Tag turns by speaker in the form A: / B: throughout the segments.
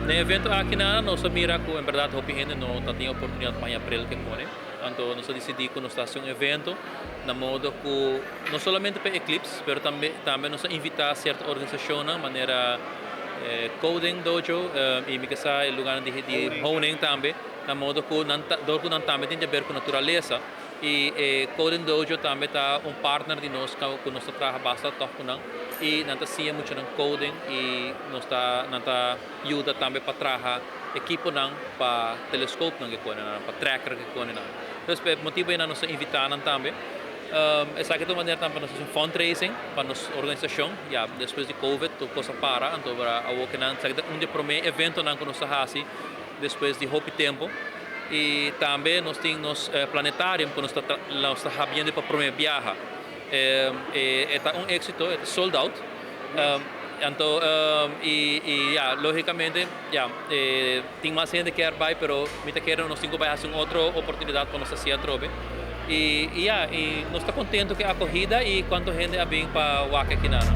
A: Na e evento aki nan nos a mira ku en bèrdat hopi hende no ta tin oportunidat pa haña bril ke pone. Anto nos a disidí ku nos ta hasi un evento na modo ku no solamente pa e eclipse pero tambe tambe nos a invitá sierto organisashonnan manera Coding Dojo i mi ke sa e lugánan di di honing tambe na modo ku nan ta dor ku nan tambe tin di aber ku naturalesa i e Coding Dojo tambe ta un partner di nos ku nos ta traha basta tòg ku nan i nan ta siña muchanan coding i nos ta nan ta yuda tambe pa traha ekiponan pa telescoopnan ke kone nan, pa tracker ke kone nan. Entonces pa e motibu ei nan nos ta invitá nan tambe. Esaki ta un manera tambe pa nos hasi un fundraising pa nos organisashon. Ya despues di covid tur kos a para, anto awor ke nan esaki ta un di e promé eventonan ku nos ta hasi despues di hopi tempu. I tambe nos tin nos planetarium ku nos ta nos ta habiendo pa promé biaha. E ta un éksito, e ta sold out. Anto i i ya lógikamente ya tin mas hende kier bai pero mi ta kere nos tin ku bai hasi un otro oportunidat pa nos hasi atrobe. I i ya i nos ta kontento ku e akohida i kuantu hende a bin pa wak akinan.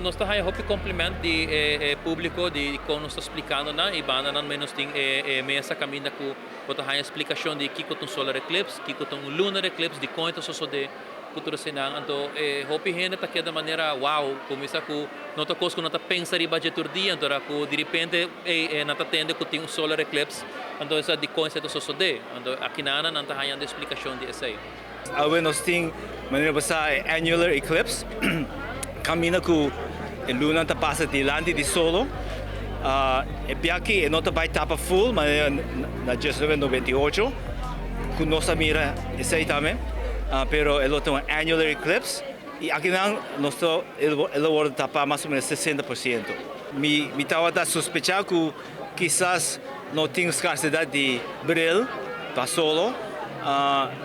A: Nos ta haña hopi compliment di e publico di con nos ta splicando nan y banda nan nos tin e mesa caminda cu bo ta haña splicacion di kico ta un solar eclipse, kico ta un lunar eclipse, dicon e ta sosode cu tur eseinan. Anto e hopi hende ta keda manera wow, cuminsa cu no ta cos cu nan ta pensa riba dje tur dia, anto cu diripente ey nan ta tende cu tin un solar eclipse, anto esa dicon esei ta sosode. Anto akinana nan ta hañando e splicacion di esei.
B: Awe nos tin manera bo sa e annular eclipse, caminda cu e luna ta pasa dilanti di solo. E biaha e no ta bay tapa full manera na 1998 cu nos a mira esey tambe, pero e lo ta un annular eclipse y akinan nos ta e lo wordo tapa mas o menos 60%. Mi tabata sospecha cu Kisas no tin skarsedat di bril pa solo,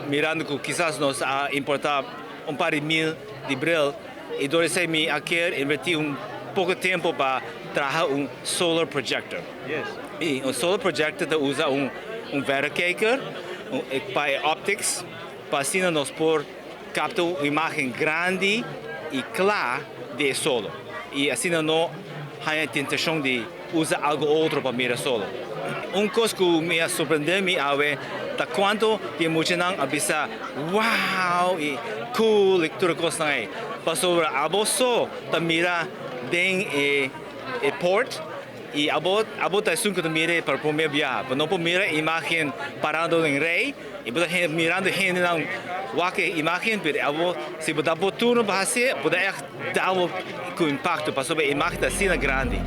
B: mirando ku kisas nos a importá un par di mil di bril i dor esei mi a kier invertí un poko tempu pa traha un solar projector. I un solar projector ta usa un verrekijker pa e optics pa asina nos por kapta un imágen grandi i kla di e solo i asina no haña tentashon di usa algo otro pa mira solo. Un kos ku mi a sorprende mi awe ta kuantu di e muchanan a bisa wow i cool i tur e kosnan ei. Pasobra abo so ta mira den e e port i abo abo ta esun ku ta mira pa prome biaha. Bo no por mira e imagen parando den rei i bo ta mirando hendenan wak e imagen pero abo si bo ta bo turno pa hasié bo ta ègt dal bo ku impakto pasobra e imagen ta asina grandi.